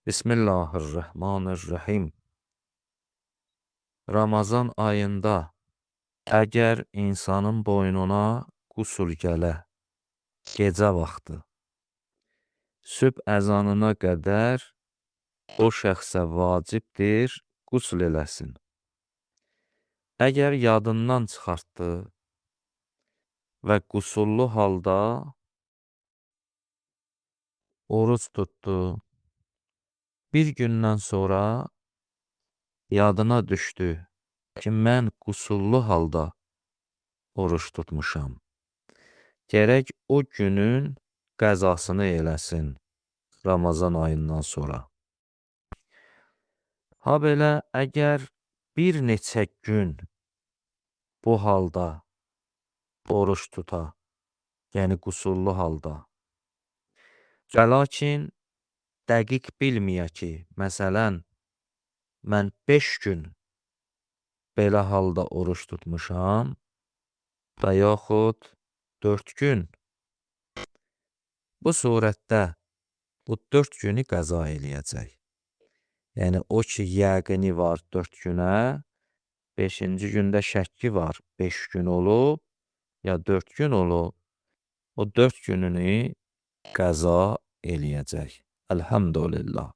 Bismillahirrahmanirrahim. Ramazan ayında əgər insanın boynuna qusul gələ, gecə vaxtı, sübh əzanına qədər o şəxsə vacibdir qusl eləsin. Əgər yadından çıxartdı və qusullu halda oruc tutdu, bir gündən sonra yadına düşdü ki, mən qusullu halda oruç tutmuşam. Gərək o günün qəzasını eləsin Ramazan ayından sonra. Ha belə, əgər bir neçə gün bu halda oruç tuta, yəni qusullu halda, və lakin dəqiq bilməyə ki, məsələn, mən 5 gün belə halda oruç tutmuşam və yaxud 4 gün, bu surətdə bu 4 günü qəza eləyəcək. Yəni, o ki, yəqini var 4 günə, 5-ci gündə şəkki var, 5 gün olub, ya 4 gün olub, o 4 gününü qəza eləyəcək. Elhamdülillah.